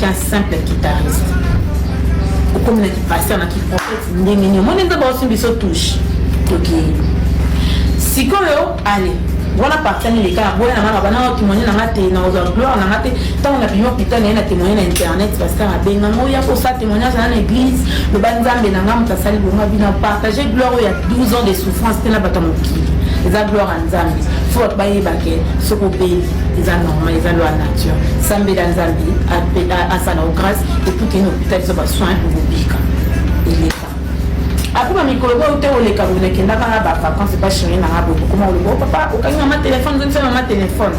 Ozalaki un simple guitariste, okomi na kipasteur na kiprophète ndenge nini? Omoni nzambe aosimbi biso touche. Tokei sikoyo, ale wana parti ani leka na boya na nga na bana témoigner na nga te, na kozwa gloire na nga te. Ntango na bimi hôpital, naye na témoigner na internet. Pasteur abenga ngo ya kosala témoignage na église, loba Nzambe na nga moto asali bongo. Bino partage gloire oyo ya 12 ans de souffrance te na bato ya mokili. Eza gloire ya Nzambe. Fo bato bayeba ke soki obeli, eza normal, eza loi nature. Sambela Nzambe asala o grâce et puis kende hôpital, eza basoin, okobika, eleka. Après bamikolo boyo te, oleka boye, nakendaka na bavacance epa chéri nanga boye. Bokoma oloba: "O papa, okangi mama telefone, ozongisa mama telefone."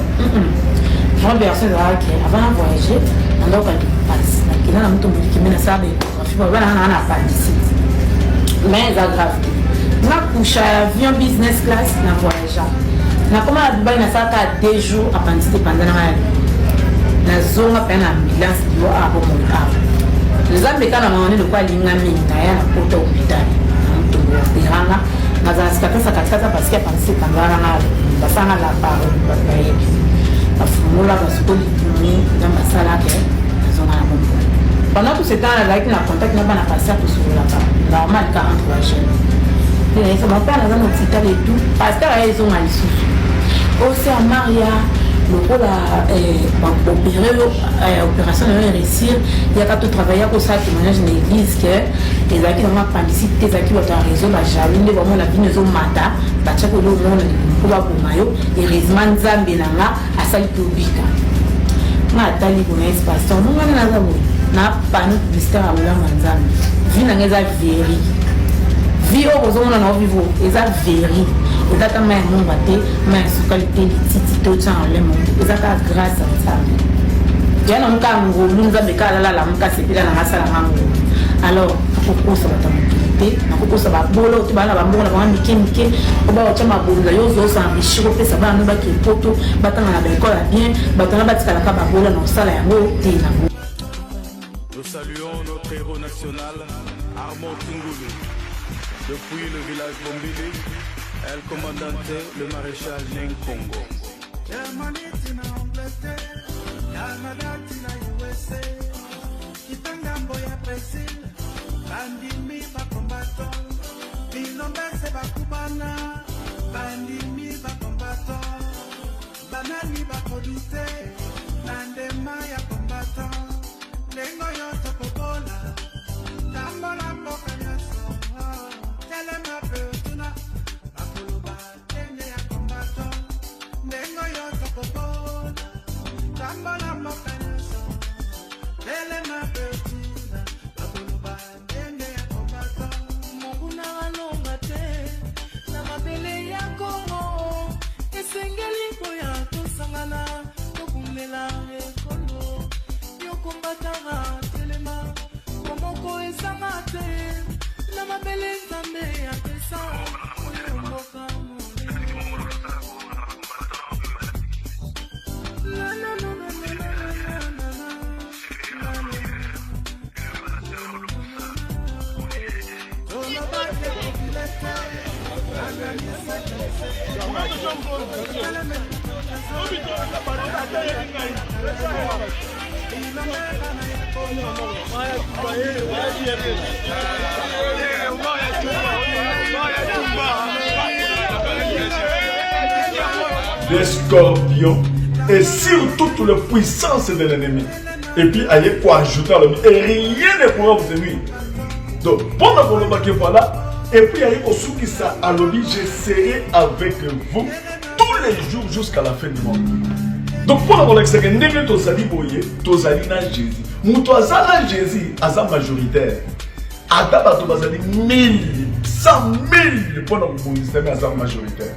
Vraie version ezalaka ke avant na voyager, nandokangi pasi, nakenda na moto moliki me nasala baéchographie, baloba nanga na appendicite, mais eza grave te. Nga coucha avion business class na voyagea, nakoma na Dubai, nasalaka 2 jours, appendicite epanza nanga ya nazonga mpe na ambulance liwa awa bomoi awa. Nzambe kaka na mama lokwa alinga mingi, naya na kota hôpital na motongo ya peranga, nazala sikatasa katikata parce que appendicite epanzaka nanga, basalanga la paro, bato bayebi, bafungola, basukoli libumu. Nzambe asalaka, nazonga na bomoi. Pendant tout ce temps, nazalaki na contact na bana pasteur, tosololaka normal ka entre bajeune. Nde nayesa mon père naza na hôpital et tout. Pasteur aye ezonga lisusu: "O sœur Maria, lokola baopéré yo, opération na yo eréussir, yaka totravaille, ya kosala témoignage na église ke ezalaki nango appendicite te, ezalaki bato ya réseau bajaloux nde bamona bino ezomata, batiaki olo omona libumu mpo baboma yo. Heureusement, Nzambe na nga asali tobika." Nga atali bona esi: "Pasteur, mongana naza boye na panneau publicitaire ya bolamu ya Nzambe. Vie na nga eza veri, vie oyo bozomona na ovivre eza veri, eza ta mai ya mongwa te, mai ya sukali te, lititi te, otya na lemo, eza kaka grâce ya Nzambe. Ya nango kaka ngolu, Nzambe kaka alala lamuka, asepela nanga, asalanga ngolu. Alors nakokosa bato ya mokili te, nakokosa babolo te, bana bambongo na bango mike mike po baotya mabonza. Yo ozosenrichir, opesa bana no bake poto, batanga na baekole ya bien, bato wana batikalaka babola na kosala yango te nango." Nous saluons notre héros national, Armand Tungulu. Depuis le village Bombili, El Comandante, le maréchal Nenkongo. Germany tina Angleterre, Canada tina USA, kitangambo ya Brésil, bandimi bacombattant, binombese bakubana, bandimi bacombattant, banani bakodute na ndema ya combattant, ndenge oyo tokobola, tambola mboka nyonso, telema mpe otuna, bakoloba ndenge ya combattant, ndenge oyo tokobola, tambola mboka nyonso, telema mpe otuna, bakoloba ndenge ya combattant. Monguna alonga te na mabele ya Kongo. Esengeli koya tosangana, tobundela ekolo. Yokombatanga, telema, bomoko ezanga te na mabele Nzambe apesa oyo mboka molimo. Na, na, na, na, na, na, na, na, na. Tolobake populete analyse, teleme, bilomeka na ya Kongo. Des scorpions et sur toutes les puissances de l'ennemi. Et puis, aye quoi ajouter à l'homme, et rien ne pourra vous nuire. Donc, pendant qu'on que voilà, et puis aye kosukisa alobi: "Je serai avec vous tous les jours jusqu'à la fin du monde." Donc, mpona kolakisaka ndenge tozali boye, tozali na Jésus. Moto aza na Jésus aza majoritaire. Ata bato bazali 1000, 100 000 mpona kobongisa, me aza majoritaire.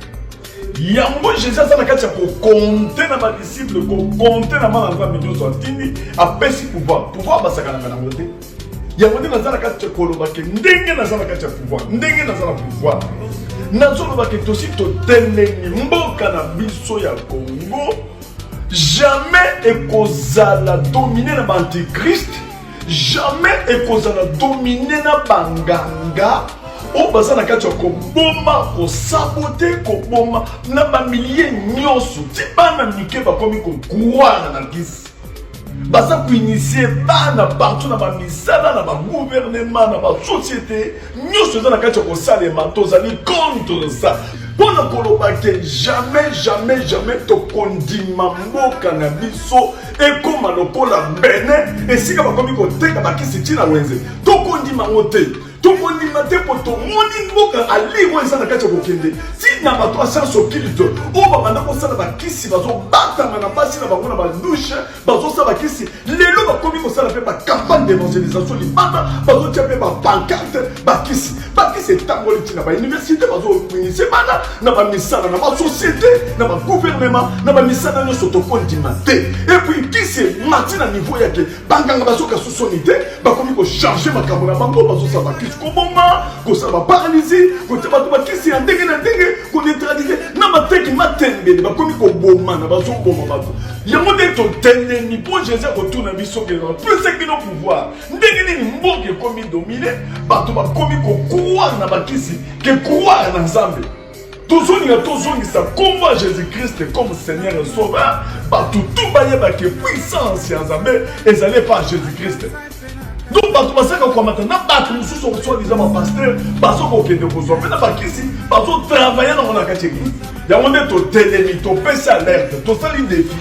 Yango Jésus aza na kati ya kocompter na badisciple, kocompter na bana Nzambe nyonso atindi, apesi pouvoir. Pouvoir basakanaka nango te. Yango nde naza na kati ya koloba ke ndenge naza na kati ya pouvoir, ndenge naza na pouvoir, nazoloba ke tosi totelemi. Mboka na biso ya Congo jamais ekozala dominé na baantichrist, jamais ekozala dominé na banganga oyo baza na kati ya koboma, kosaboter, koboma na bamilie nyonso. Ti bana mike bakomi kocroire na kisi. Baza koinitie bana partout na bamisala, na bagouvernement, na basociété nyonso eza na kati ya kosalema. Tozali contre ça mpo na koloba ke jamais, jamais, jamais tokondima mboka na biso ekóma lokola Benin, esika bakomi koteka bakisi ntina wenze. Tokondima yango te, tokondima te, mpo tomoni mboka aliro eza na kati ya kokende ntina. Bato ya science occulte oyo babanda kosala bakisi, bazobatama na basi na bango na badouche, bazosala bakisi. Lelo bakomi kosala mpe bacampagne d'évangélisation libanda, bazotia mpe bapancarte bakisi. Bakisi etangoli ntina bauniversité, bazoinitie bana na bamisala, na basociété, na bagouvernement, na bamisala nyonso. Tokondima te. Et puis kisi emati na niveau yake banganga bazoka susoni te, bakomi kocharge makambo na bango, bazosala bakisi koboma, kosala baparalysie, kotia bato bakisi ya ndenge na ndenge, koneutralize na mateki matembele, bakomi kobomana, bazoboma bato. Yango nde totelemi mpo Jésus akotuna biso ke apesaki bino pouvoir ndenge nini? Mboka ekomi dominé, bato bakomi kocroire na bakisi ke croire na Nzambe. Tozolinga tozongisa nkombo ya Jésus Christ comme Seigneur et Sauveur. Bato tu bayebake puissance ya Nzambe ezali epa ya Jésus Christ. Donc bato bazalaka kokamata na bato mosusu, soi-disant bapasteur, bazokokende kozwa mpe na bakisi, bazotravaille nango na kati église. Yango nde totelemi, topesi alerte, tosali défi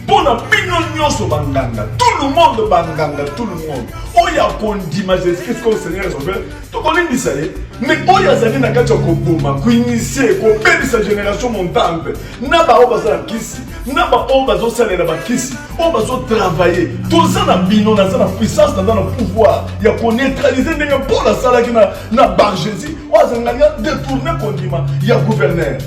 mpo na bino nyonso banganga, tout le monde banganga, tout le monde oyo akondima Jésus Christ comme Seigneur et Sauveur, tokolimbisa ye. Mais oyo azali na kati ya koboma, koinitie, kobebisa génération montante, na baoyo baza na kisi, na baoyo bazosalela bakisi, oyo bazotravaille, toza na bino. Naza na puissance, naza na pouvoir ya koneutralize ndenge Paul asalaki na Bar-Jésus oyo azangaki détourne kondima ya gouverneur.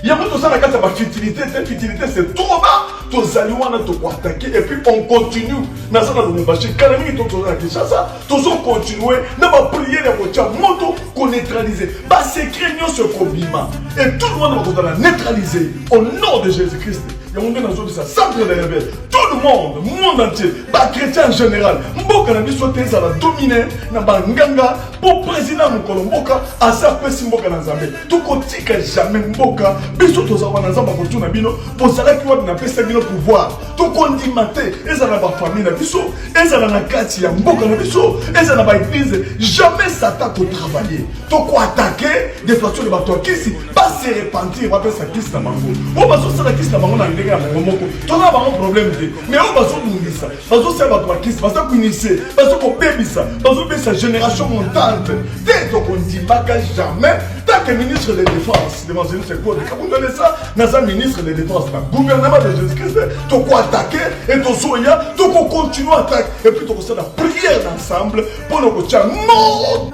Yango toza na kati ya bafutilité te. Futilité, c'est trop bas. Tozali wana, tokoattaquer et puis on continue. Naza na Lubumbashi kala mingi, to toza na Kinshasa, tozocontinue na baprière ya kotia moto, koneutralize basecret nyonso ekobima et tout le monde bakozala neutralisé au nom de Jésus Christ. Yango nde nazobisa centre de réveil, tout le monde, monde entier, bachrétien en général, mboka na biso te ezala dominé na banganga, mpo président mokolo mboka aza apesi mboka na Nzambe. Tokotika jamais mboka biso. Toza wana, Nzambe akotuna bino: bozalaki wapi napesa bino pouvoir? Tokondima te. Ezala na bafamille na biso, ezala na kati ya mboka na biso, ezala na baeglise, jamais Satan kotravaille. Tokoattaquer de façon de bato ya kisi base repentir, bapesa kisi na bango. Oyo bazosala kisi na bango na ndenge na bango moko, toza na bango problème te. Mais oyo bazobungisa, bazosala bato bakisi, baza koinitie, bazokobebisa, bazobebisa génération montante te, tokondimaka jamais. Tant que ministre de défense, l'évangéliste Claude Kabungalesa, naza ministre de défense na gouvernement de Jésus Christ, tokoattaquer et tozoya, tokocontinue attaque et puis tokosala prière d'ensemble mpona kotia mort.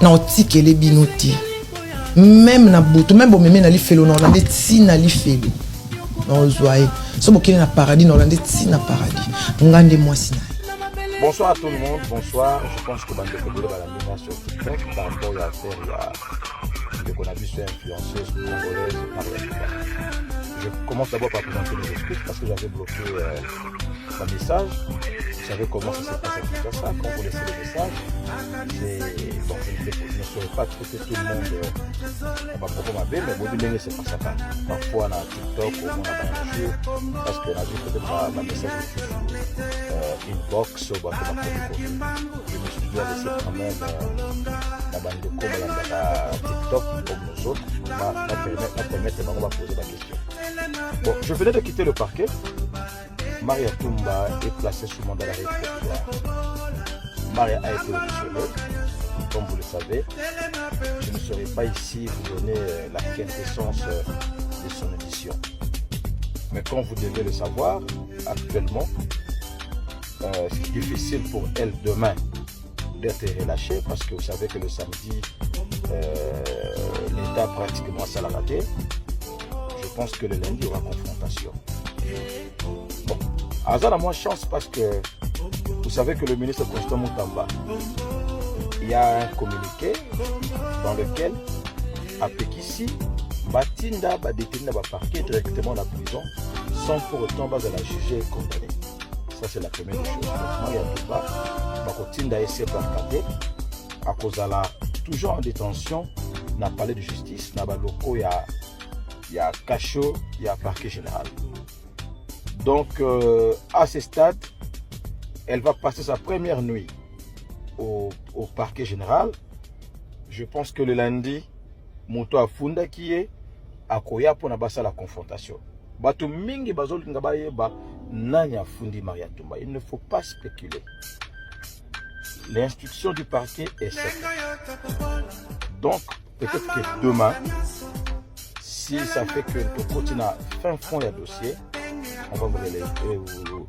Na otikele bino te, même na butu, même bomeme na lifelo, na olande ntina lifelo, na ozwa ye. So bokende na paradis, na olande ntina paradis. Nga nde mwasi na ye. Bonsoir à tout le monde, bonsoir. Je pense que bandeko ebele balandi nga sur TikTok par rapport à l'affaire ya ndeko na biso influenceuse congolaise Maria Tumba. Je commence d'abord par présenter mes excuses parce que j'avais bloqué mon message. Vous savez comment ça se passe à Kinshasa quand vous laissez les messages. C'est bon, je ne saurais pas traiter tout le monde ma propos mabe, mais bon, ndenge c'est pas ça. Parfois na TikTok au moins na ba parce que na vu peut-être ba message mosusu inbox, bato bakomi komi. Je me suis dit laisser quand même na bandeko balandaka TikTok comme nous autres, ba permettre bango baposer ba question. Bon, je venais de quitter le parquet. Maria Tumba est placée sous mandat d'arrêt provisoire. Maria a été auditionnée. Comme vous le savez, je ne serai pas ici vous donner la quintessence de son audition. Mais comme vous devez le savoir, actuellement, c'est difficile pour elle demain d'être relâchée parce que vous savez que le samedi, l'État pratiquement ça l'a raté. Je pense que le lundi, il y aura confrontation. Bon, aza na mwa chance parce que vous savez que le ministre Constant Mutamba Il y a un communiqué dans lequel apekisi batinda badeteni na baparquet directement na prison sans pour autant bazala jugé et condamné. Ça, c'est la première des choses. Donc Maria Tumba, bakotinda ye se par te, akozala toujours en détention na palais de justice, na baloko ya cachot ya parquet général. Donc à ce stade, elle va passer sa première nuit au parquet général. Je pense que le lundi, moto afundaki ye akoya mpona basala confrontation. Bato mingi bazolinga bayeba nani afundi Maria Tumba. Il ne faut pas spéculer. L'instruction du parquet est secrète. Donc peut-être que demain, si ça fait que tokoti na fin fond ya dossier, on va vous relayer, vous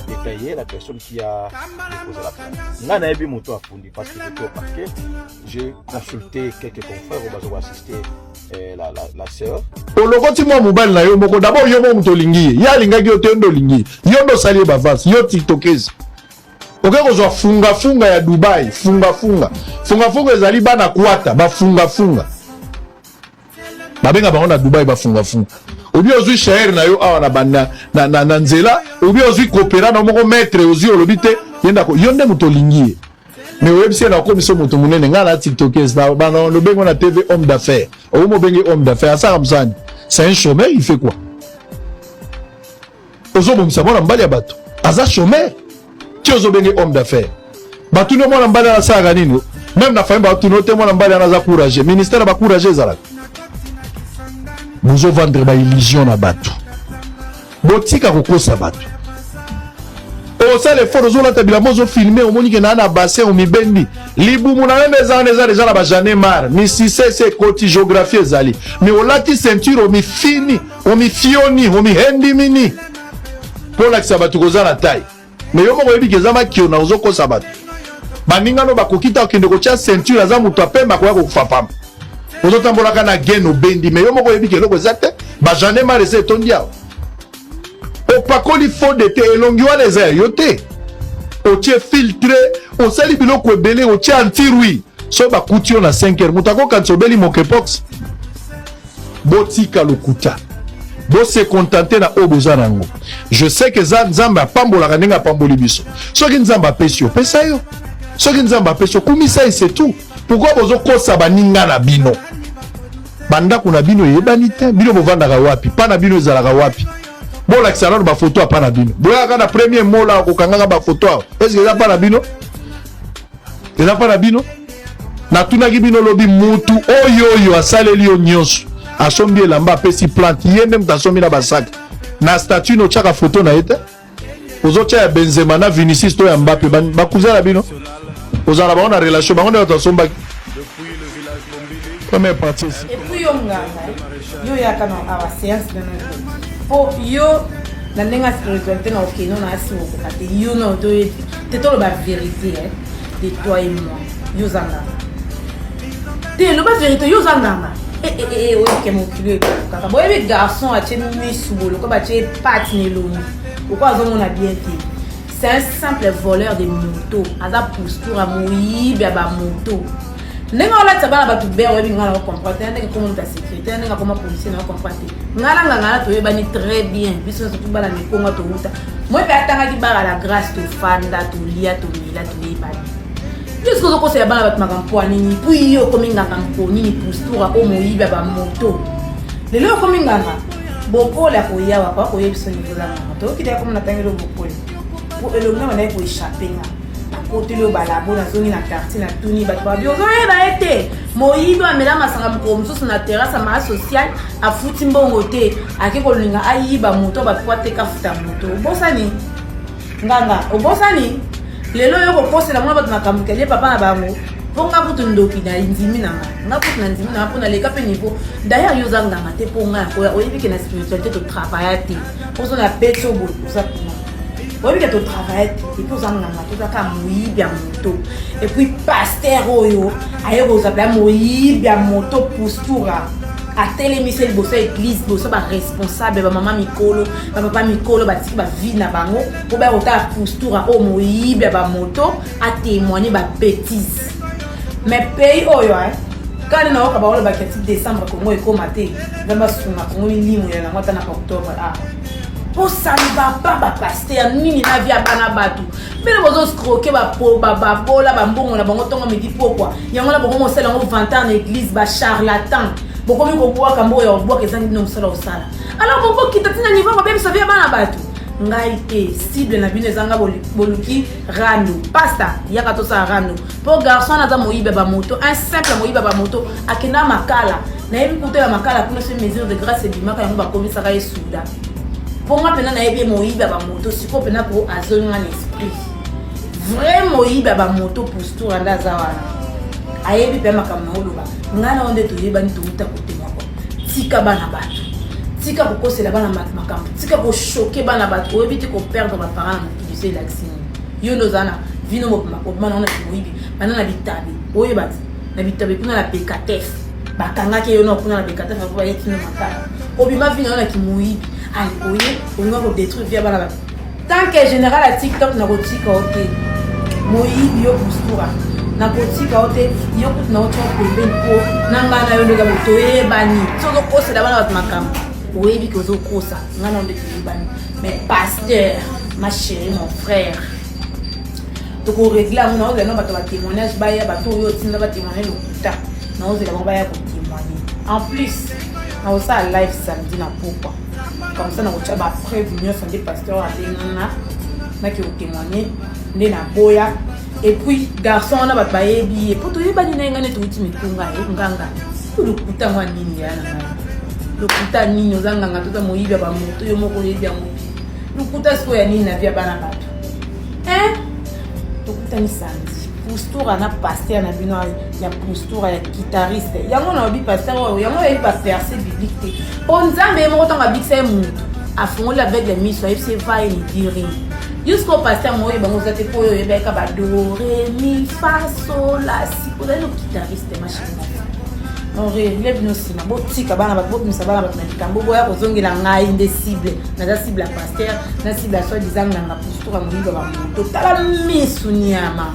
détailler la personne qui a déposé la plainte. Nga nayebi moto afundi parce que j'étais au parquet, j'ai consulté quelques confrères oyo bazo assister la sœur. Olokoti mwa mobali na yo moko. D'abord yo moko moto olingi ye, ye alingaki yo te, yo nde olingi ye, yo nde osali ye bavance. Yo tiktokese, oke kozwa fungafunga ya Dubai. Fungafunga, fungafunga ezali bana kwata bafungafunga, babenga bango na Dubai bafungafunga. Obi ozwi shaere na yo awa na nzela, obi ozwi kopera na moko maître, ozwi olobi te ye ndako, yo nde moto olingi ye, mais oyebisi ye na okomisa moto monene. Ngai na tiktokese bana lobengo na TV, homme d'affaires. Okomi obenge homme d'affaires, asaka mosani, c'est un chômeur. Il fait quoi? Ozobongisa mwana mobali ya bato, aza chômeur, ti ozobenge homme d'affaires. Batuni mwana mobali wana asalaka nini? Même na famille batuni te mwana mobali wana aza courageux. Ministère ya bacourageux ezalaka? Bozovendre baillusion na bato, botika kokosa bato. Osala effort, ozolata bilamba, ozofilme, omoni ke naa na bassin, omibendi libumu na yo nde eza wana, eza deja na bajane mare misise ese ekoti géographie ezali, mais olati ceinture, omifini, omifioni, omihendimini mpo olakisa bato koza na taille, mais yo moko oyebi ke eza makiona. Ozokosa bato. Baningano bakoki ta okende kotia ceinture, aza moto apemba, akoya kokufa pamba. Ozotambolaka na gene, obendi, mais yo moko oyebi ke eloko eza te, bajane mare eza etondi awa. Opakoli fond de teint, elongi wana eza ya yo te, otie filtre, osali biloko ebele, otie anti-rouille. So bakuti yo na 5 heures, moto akokanisa obeli monkeypox. Botika lokuta, bose contente na oyo boza nango. Je sais que eza Nzambe apambolaka ndenge apamboli biso. Soki Nzambe apesi yo, pesa yo. Soki Nzambe apesi yo, kumisa ye, c'est tout. Pourquoi bozokosa baninga na bino? Bandako na bino eyebani te. Bino bovandaka wapi? Pa na bino ezalaka wapi? Bolakisa nano bafoto ya pa na bino. Boyaka na premier mola kokangaka bafoto awa, eske eza pa na bino? Eza pa na bino? Natunaki bino lobi, mutu oyo oyo asaleli yo nyonso, asombi elamba, apesi plante, ye nde moto asombi na basaki na statut na otiaka foto na ye te. Ozotia ya Benzema na Vinicius to ya Mbappe, bakuza na bino, ozala bango na relation, bango nde bato asombaki. Première partie. Et puis yo nganga, yo yaka na awa séance na nano po yo na ndenge ya spiritualité na okeno na asi okoka te. Yo na toyebi te, toloba vérité de toi et moi, yo oza nganga te. Loba vérité, yo oza nganga. Oyebike mokili kaka boyebi garçon atie misu boye lokola batie pate na elongi, okoa azomona bien te. C'est un simple voleur de moto, aza posture ya moyibi ya bamoto. Ndenge olatisa bana bato ber, oyebi ngai na ocomprendre te ndenge koma moto ya sécurité, ndenge akoma policier na ocomprendre te. Ngai na nganga na toyebani très bien, biso nyonso bana mikonga towuta. Moi mpe atangaki bara la grâce, tofanda, tolia, tomela, toyebani. Yo soki ozokosela bana bato makambo mpo nini? Puis yo okomi nganga mpo nini? Postura oyo moyibi ya bamoto, lelo okomi nganga. Bokole akoyawa kwa koyebi biso niveau za nganga. Toyoki te komi natangeli oyo bokole po elongi na bandaki koéchappe nga. Nakoteli oyo balabo, nazongi na quartier, natuni bato, babi ozoyeba ye te, moyibi amela masanga mokolo mosusu na terrasse ya maa social, afuti mbongo te, ake kolinga ayiba moto bato po ateka afuta moto. Obosani nganga, obosani lelo oyo kokosela mwana bato makambo kelie papa na bango. Mpo nga kutu ndoki na ndimi na nga, nga kutu na ndimi na nga mpo naleka mpe niveau. D'ailleurs yo oza nganga te, mpo nga yakoya oyebi ke na spiritualité totravailla te. Ozo na beti oyo boye, oza kuna, oyebi ke totravailla te. Et puis oza nganga te, oza kaka moyibi ya moto. Et puis pasteur oyo aye kozapela moyibi ya moto, pustura. Atelemisi ye liboso ya eglise, liboso ya baresponsable, bamama mikolo, bapapa mikolo, batiki bavie na bango mpo baya kotala postura oyo moyibi ya bamoto atémoigne babétise. Mais pays oyo, kani nayoka baolobaki ati décembre Congo ekóma te. Nzambe asunga Congo, milimo ya yango ata na octobre. Ah, mpo ça ne va pas. Bapasteur nini na vie ya bana bato? Bino bozoscroke babola bambongo na bango ntongo, midi, pokwa. Yango na bango mosala yango vantard na église. Bacharlatan, bokomi kobwaka mbongo ya kobwaka, ezangi bino mosala kosala. Alors bokokita ntina niveau babebisa vie ya bana bato. Ngai te, cible na bino ezanga. Boluki rando. Pasta, yaka tosala rando, mpo garçon wana aza moyibi ya bamoto, un simple moyibi ya bamoto. Akenda Makala, nayebi kuta ya Makala kuna. So mesure de grâce ebimaka, yango bakomisaka ye suda. Mpo nga mpena nayebi ye moyibi ya bamoto. Sikoyo mpena ko azongi nga na esprit, vrai moyibi ya bamoto. Postura nde aza wana, ayebi mpe makambo na oloba. Ngai na yo nde toyebani, touta kote moko. Tika bana bato, tika kokosela bana bato makambo, tika kochoquer bana bato. Oyebi te koperdre baparent na mokili so elakisi nini? Yo nde oza na vino mobima, obima nango na kimoyibi, banda na bitabe. Oyeba ti na bitabe kuna na Bekatef, bakangaki yo na kuna na Bekatef apo baye tino Makala. Obima vi na yo na kimoyibi. Ale oye olinga kodétruire vie ya bana bato. Tant que général ya TikTok, nakotika yo te. Moyibi yo, postura, nakotika yo te. Yo kutu na otia pembeni, mpo na ngai na yo ndenge boye toyebani. So ozokosela bana bato makambo, oyebi ke ozokosa. Ngai na yo nde toyebani. Mais pasteur, ma chérie, mon frère, tokorégler yango. Naozela no bato batémoignage baya, bato oyo otinda batémoigne lokuta, naozela bango baya kotémoigne. En plus, nakosala live samedi na pokwa, comme ça nakotya bapreuve nyonso. Nde pasteur abenganga, naki kotémoigne nde naboya. Et puis garçon wana, bato bayebi ye, mpo toyebani na ye. Ngai nde touti mitunga ye nganga. Lokuta ngwa nini ya na ngai? Lokuta nini? Oza nganga, toza moyibi ya bamoto, yo moko oyebi yango. Lokuta sikoyo ya nini na vie ya bana bato, hein? Tokutani samedi, postura na pasteur na bino ya postura ya guitariste. Yango na obi pasteur oyo, yango oyebi baverset biblique te. Mpo Nzambe ye moko, ntango abikisa ye motu, afungoli aveugle miso, ayebisi ye: "Va et ne dis rien." Jusqu'au pasteur mo oyo bango oza te, mpo oyo oyebaka ba do ré mi fa sol la si, ozali no guitariste. Ma chérie, orele bino nsima. Botika bana bato, bobimisa bana bato na likambo. Boya kozongela ngai nde cible. Naza cible ya pasteur na cible ya soi-disant nganga postuka moyiba bamoto. Tala misu, nyama,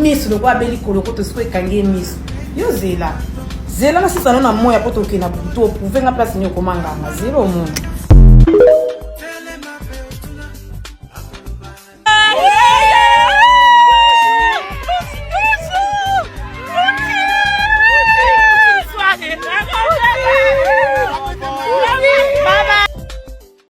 misu lokola abeli kolokoto. Sikoyo ekangi ye misu. Yo zela, zela, nasisano na moya mpo tokende na butu. Oprouve nga place nini okoma nganga. Zela, omona.